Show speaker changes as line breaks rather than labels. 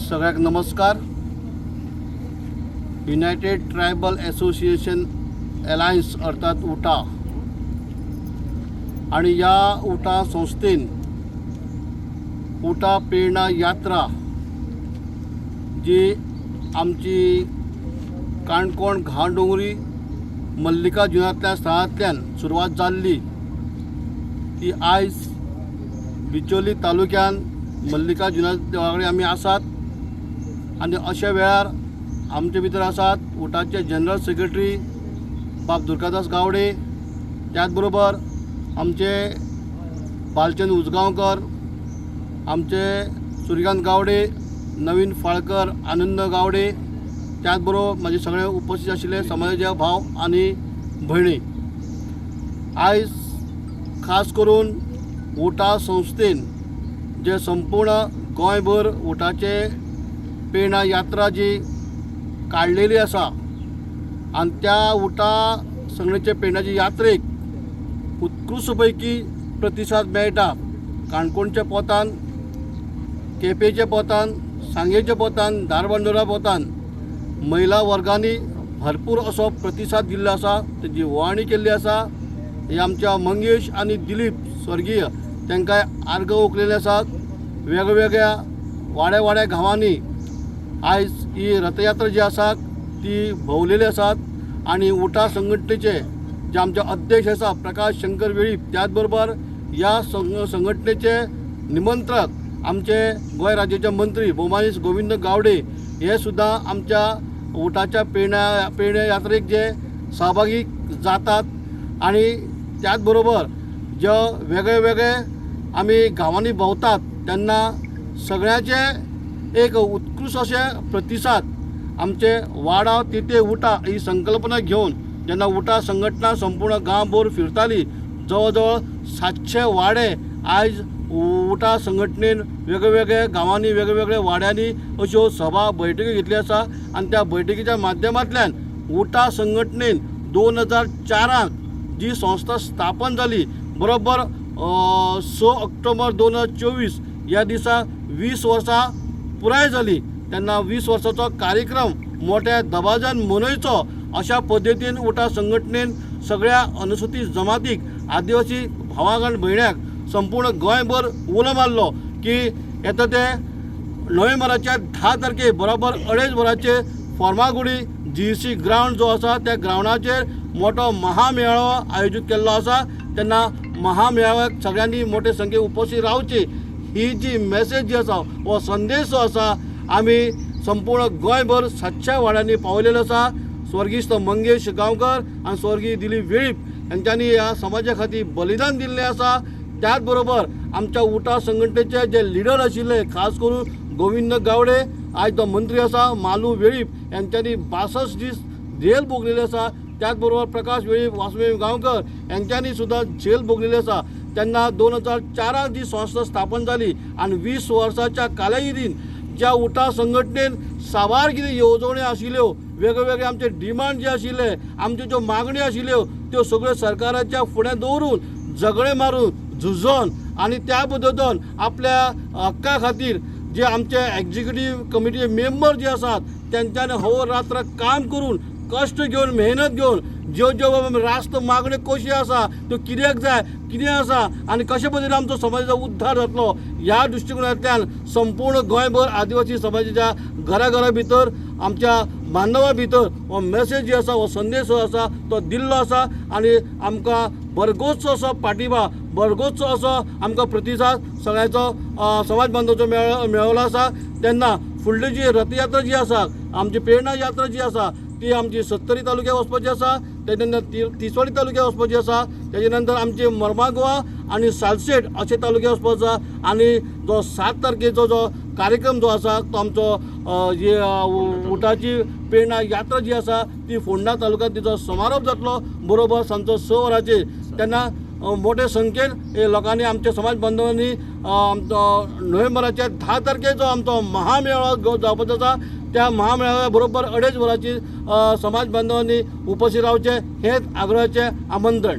सगळ्यांक नमस्कार. United tribal association alliance अर्थात उटा आणि ह्या उटा संस्थेन उटा प्रेरणा यात्रा जी आमची काणकोण घाणडोंगरी मल्लिकार्जुनांतल्या स्थळांतल्यान सुरवात जाल्ली ती आयज बिचोली तालुक्यान मल्लिकार्जुना देवळा कडेन आमी आसात आनी अशा वेळार आमचे भितर आसात उटाचे जनरल सेक्रेटरी बाब दुर्गादास गावडे, त्याच बरोबर आमचे बालचंद उजगांवकर, आमचे सूर्यकांत गावडे, नवीन फाळकर, आनंद गावडे, त्याच बरोबर म्हाजे सगळे उपस्थित आशिल्ले समाजाचे भाव आनी भयणी. आयज खास करून उटा संस्थेन जे संपूर्ण गोंयभर उटाचे प्रेरणा यात्रा जी काडलेली आसा आनी त्या उटा संघटनेचे प्रेरणाचे यात्रेक उत्कृश्ट पैकी प्रतिसाद मेळटा. काणकोणच्या पोतान, केपेंच्या पोतान, सांगेच्या पोतान, धारबांदोडा पोतान महिला वर्गांनी भरपूर असो प्रतिसाद दिल्लो आसा, तेजी वळणी केल्ली आसा. हे आमच्या मंगेश आनी दिलीप स्वर्गीय तांकां आर्गां ओंपलेली आसात. वेगवेगळ्या वाड्या वाड्या गांवांनी आयज ही रथयात्रा जी आसा ती भोंवलेली आसात आनी उटा संघटनेचे जे आमचे अध्यक्ष आसा प्रकाश शंकर वेळीप, त्याच बरोबर ह्या संघटनेचे निमंत्रक आमचे गोंय राज्याचे मंत्री भोवमानेस्त गोविंद गावडे हे सुद्दां आमच्या उटाच्या प्रेरणा यात्रेक जे सहभागी जातात. आनी त्याच बरोबर जे वेगळे वेगळे आमी गांवांनी भोंवतात तेन्ना सगळ्याचे एक उत्कृश्ट अशे प्रतिसाद आमचे वाडा तिथे उटा ही संकल्पना घेवन जेन्ना उटा संघटना संपूर्ण गांवभर फिरताली, जवळ जवळ 700 वाडे आयज उटा संघटनेन वेगवेगळ्या गांवांनी वेगवेगळ्या वाड्यांनी अश्यो सभा बैठकी घेतली आसा. आनी त्या बैठकीच्या माध्यमांतल्यान उटा संघटनेन 2004 जी संस्था स्थापन जाली बरोबर 6 ऑक्टोबर 2024 ह्या दिसा 20 वर्सां पुराय जाली. तेन्ना 20 वर्साचो कार्यक्रम मोठ्या दबाज्यान मनयचो अशा पद्दतीन उटा संघटनेन सगळ्या अनुसूचित जमातीक, आदिवासी भावांक आनी भयण्यांक संपूर्ण गोंयभर उलो मारलो की येता ते नोव्हेंबराच्या 10 तारखे बरोबर 2:30 वरांचेर फर्मागुडी GC ground जो आसा त्या ग्रावंडाचेर मोठो महामेळावो आयोजीत केल्लो आसा. तेन्ना महामेळाव्याक सगळ्यांनी मोठे संख्येन उपस्थित रावची ही जी मेसेज जी आसा, हो संदेश जो आसा आमी संपूर्ण गोंयभर 700 वाड्यांनी पावयलेलो आसा. स्वर्गीस्त मंगेश गांवकर आनी स्वर्गीय दिलीप वेळीप हेंच्यांनी ह्या समाजा खातीर बलिदान दिल्लें आसा. त्याच बरोबर आमच्या उटा संघटनेचे जे लिडर आशिल्ले खास करून गोविंद गावडे आयज तो मंत्री आसा, मालू वेळीप हेंच्यांनी 62 दीस जेल भोगलेले आसा. त्याच बरोबर प्रकाश वेळीप, वासुदेव गांवकर हेंच्यांनी सुद्दां जेल भोगलेली आसा. तेन्ना 2004 जी संस्था स्थापन जाली आनी 20 वर्साच्या कालावधीन ज्या उटा संघटनेन साबार कितें येवजण्यो आशिल्ल्यो, वेगवेगळे आमचे डिमांड जे आशिल्ले, आमच्यो ज्यो मागण्यो आशिल्ल्यो त्यो सगळ्यो सरकाराच्या फुडें दवरून झगडे मारून झुजोन आनी त्या पद्दतीन आपल्या हक्का खातीर जे आमचे एक्झिक्युटीव कमिटीचे मेंबर जे आसात तेंच्यांनी होरात्र काम करून कश्ट घेवन मेहनत घेवन ज्यो ज्यो राष्ट्र मागण्यो कश्यो आसा त्यो कित्याक जाय, कितें आसा आनी कशे पद्दतीन आमचो समाजाचो उद्धार जातलो ह्या दृश्टिकोनांतल्यान संपूर्ण गोंयभर आदिवासी समाजाच्या घरा घरा भितर आमच्या बांधवा भितर हो मेसेज जी आसा, हो संदेश जो आसा तो दिल्लो आसा आनी आमकां भरगोचो असो पाठिंबा, भरगोचो असो आमकां प्रतिसाद सगळ्यांचो समाज बांधवाचो मेळ्ळो आसा. तेन्ना फुडली जी रथयात्रा जी आसा, आमची प्रेरणा यात्रा जी आसा ती आमची सत्तरी तालुक्याक वचपाची आसा, तेजे नंतर तिसवाडी तालुक्याक वचपाची आसा, तेजे नंतर आमची मर्मागोवा आनी सालसेट अशे तालुक्याक वचपाचो आसा. आनी जो 7 तारखेचो जो कार्यक्रम जो आसा तो आमचो जी उटाची प्रेरणा यात्रा जी आसा ती फोंडा तालुक्यांत तिचो समारोप जातलो बरोबर सांजचो 6 वरांचेर. तेन्ना मोठे संख्येन हे लोकांनी आमच्या समाज बांधवांनी आमचो नोव्हेंबराच्या 10 तारखेचो आमचो महामेळावो जावपाचो आसा त्या महामेळाव्या बरोबर 2:30 वरांचेर समाज बांधवांनी उपस्थित रावचें हेच आग्रहाचें आमंत्रण.